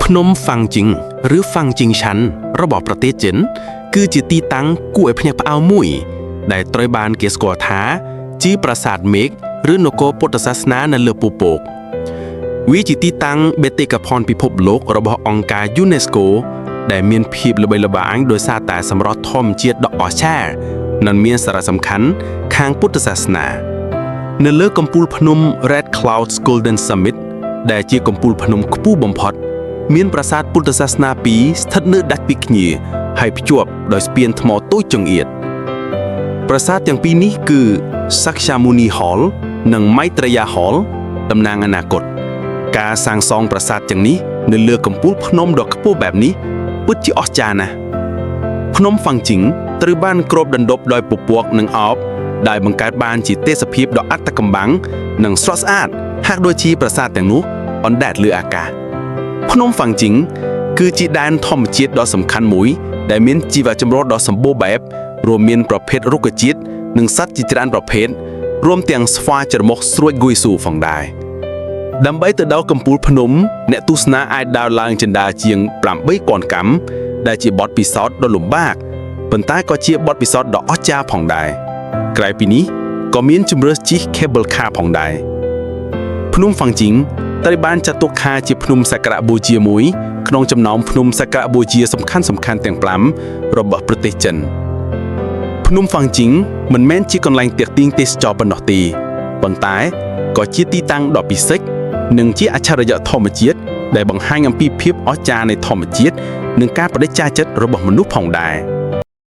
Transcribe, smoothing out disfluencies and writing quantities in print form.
ភ្នំហ្វាំងជីងឬហ្វាំងជីងឆាន់របស់ប្រទេសចិន គឺជាទីតាំងគួរឲ្យភ្ញាក់ផ្អើលមួយ ដែលត្រូវបានគេស្គាល់ថាជាប្រាសាទមេឃឬនគរពុទ្ធសាសនានៅលើពពកវាជាទីតាំងបេតិកភណ្ឌពិភពលោករបស់អង្គការ UNESCO ដែលមានភាពល្បីល្បាញដោយសារតែសម្រស់ធម្មជាតិដ៏អស្ចារ្យនិងមានសារៈសំខាន់ខាងពុទ្ធសាសនា នៅលើកំពូលភ្នំ Red Clouds Golden Summit ដែលជាកំពូលភ្នំខ្ពស់បំផុត មានប្រាសាទពុទ្ធសាសនាពីរស្ថិតនៅដាច់ពីគ្នាហើយភ្ជាប់ដោយស្ពានថ្មតូចចង្អៀតប្រាសាទទាំងពីរនេះគឺ Sakyamuni Hall និង Maitreya Hall តំណាងអនាគត ការសាងសង់ប្រាសាទទាំងនេះនៅលើកំពូលភ្នំដ៏ខ្ពស់បែបនេះពិតជាអស្ចារ្យណាស់ ភ្នំហ្វាំងជីងត្រូវបានគ្របដណ្ដប់ដោយពពកនិងអោបដែលបង្កើតបានជាទេសភាពដ៏អត្តកំបាំងនិងស្រស់ស្អាតហាក់ដូចជាប្រាសាទទាំងនោះអណ្ដែតលើអាកាសភ្នំហ្វាំងជីងគឺជាដែនធម្មជាតិដ៏សំខាន់មួយ ដែលមានជីវចម្រុះដ៏សម្បូរបែបរួមមានប្រភេទរុក្ខជាតិនិងសត្វជាច្រើនប្រភេទរួមទាំងស្វាច្រមុះស្រួចគួយស៊ូផងដែរ ដើម្បីទៅដល់កំពូលភ្នំអ្នកទស្សនាអាចដើរឡើងជណ្ដើរជាង8000កាំដែលជាបទពិសោធន៍ដ៏លំបាកប៉ុន្តែក៏ជាបទពិសោធន៍ដ៏អស្ចារ្យផងដែរក្រៅពីនេះក៏មានជម្រើសជិះ cable car ផងដែរភ្នំហ្វាំងជីងត្រូវបានចាត់ទុកថាជាភ្នំសក្ការៈបូជាមួយក្នុងចំណោមភ្នំសក្ការៈបូជាសំខាន់សំខាន់ទាំង5របស់ប្រទេសចិន ភ្នំហ្វាំងជីងមិនមែនជាកន្លែងទាក់ទាញទេសចរប៉ុណ្ណោះទេប៉ុន្តែក៏ជាទីតាំងដ៏ពិសេសនិងជាអច្ឆរិយៈធម្មជាតិដែលបង្ហាញអំពីភាពអស្ចារ្យនៃធម្មជាតិនិងការបដិញ្ញាចិត្តរបស់មនុស្សផងដែរ។